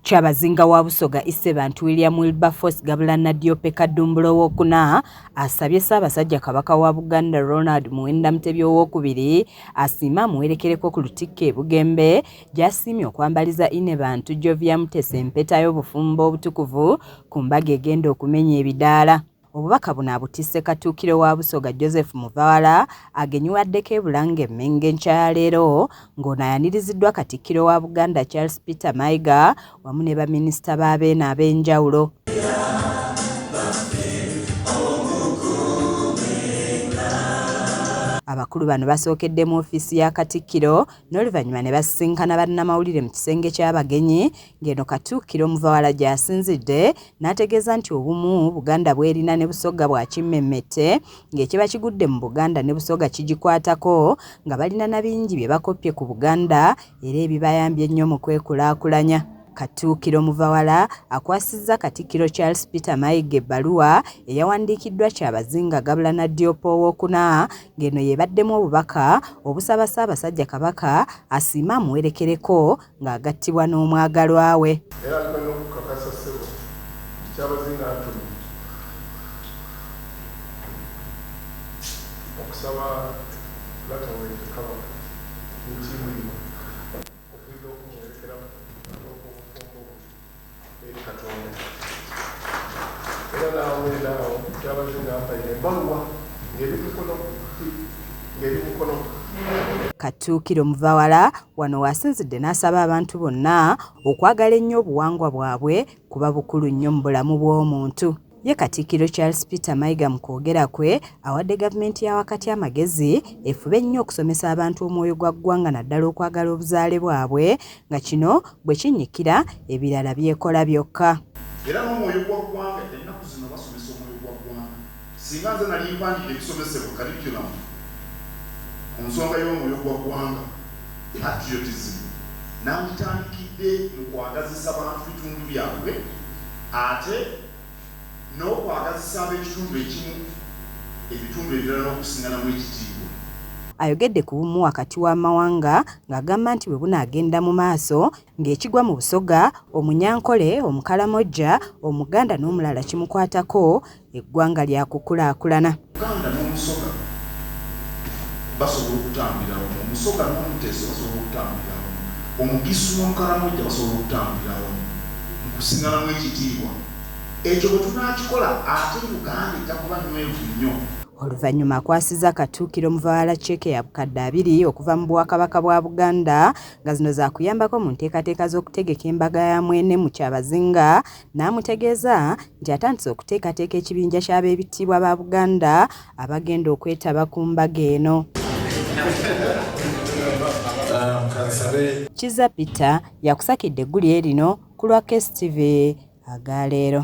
Kyabazinga wa Busoga Isebantu William Wilberforce Gabula Nadiope Kaddumbula Owookuna asabye Ssaabasajja Kabaka wa Buganda Ronald Muwenda Mutebi Owookubiri asiime amuwerekereko ku Lutikko e Bugembe gy'asiimye okwambaliza Inebantu Jovia Mutesa empeta y'obufumbo obutukuvu ku mbaga egenda okumenya ebidaala. Obubaka buno abutisse Katuukiro wa Busoga Joseph Muvawala agenyiwaddeko e Bulange Mmengo enkya ya leero ng'ono ayaniriziddwa Katikkiro wa Buganda Charles Peter Mayiga wamu ne baminisita ba Beene ab'enjawulo. Abakulu bano basookedde mu ofiisi ya Katikkiro n'oluvannyuma ne basisinkana bannamawulire mu kisenge ky'abagenyi ng'eno Katuukiro Muvawala gy'asinzidde n'ategeeza nti obumu Buganda bw'erina ne Busoga bwa kimmemmette ng'ekiba kigudde mu Buganda ne Busoga kigikwatako nga balina na bingi bye bakoppye ku Buganda era ebibayambye ennyo mu kwekulaakulanya. Katuukiro Muvawala akwasizza Katikkiro Charles Peter Mayiga ebbaluwa eyawandiikiddwa Kyabazinga Gabula Nadiope Owookuna ng'eno y'ebaddemu obubaka obusaba Ssaabasajja Kabaka asiime amuwerekereko ng'agattibwa n'omwagalwa we. Era ntuka n'okukakasa ssebo nti Kyabazinga antumye okusaba Lata waife Kabaka ni Mulima okwidha okumuwerekeraku olw'obufumbo buno eri Katonda. Era n'aweena agho Kyabazinga ampaire embaluwa ng'eri mukono ng'eri mukono gwe. Katuukiro Muvawala wano w'asinzidde n'asaba abantu bonna okwagala ennyo obuwangwa bwabwe kuba bukulu nnyo mu bulamu bw'omuntu. Ye Katikkiro Charles Peter Mayiga mu kwogera kwe awadde gavumenti ya wakati amagezi efube ennyo okusomesa abantu omwoyo gwa ggwanga naddala okwagala obuzaale bwabwe nga kino bwe kinnyikira ebirala byekola byokka. Era n'omwoyo gwa ggwanga ennaku zino basomesa omwoyo gwa ggwanga. Singa nze nali mpandiika ebisomesebwa, curriculum, ku nsonga y'omwoyo gwa ggwanga, patriotism, nanditandikidde mu kwagazisa bantu bitundu byabwe ate n'okwagazisa ab'ekitundu ekimu ebitundu ebirala n'okusinganamu ekitiibwa. Ayogedde ku bumu wakati w'amawanga ng'agamba nti bwe bunaagenda mu maaso ng'ekigwa mu Busoga, Omunyankole, Omukalamojja, Omuganda n'omulala kimukwatako, eggwanga lyakukulaakulana. Omuganda n'Omusoga basobola okutambulira awamu, Omusoga n'Omuteso basobola okutambulira awamu, Omugisu n'Omukaramojja basobola okutambulira awamu mu kusinganamu ekitiibwa. Ekyo bwe tunaakikola ate Uganda ejja kuba nnywevu nnyo. Oluvannyuma akwasizza Katuukiro Muvawala cceeke ya bukadde abiri okuva mu Bwakabaka bwa Buganda nga zino zaakuyambako mu nteekateeka z'okutegeka embaga ya Mwene mu Kyabazinga n'amutegeeza nti atandise okuteekateeka ekibinja ky'abeebitiibwa ba Buganda abagenda okwetaba ku mbaga eno. Kizza Peter yakusakidde eggulire lino ku lwa KSTV aga leero.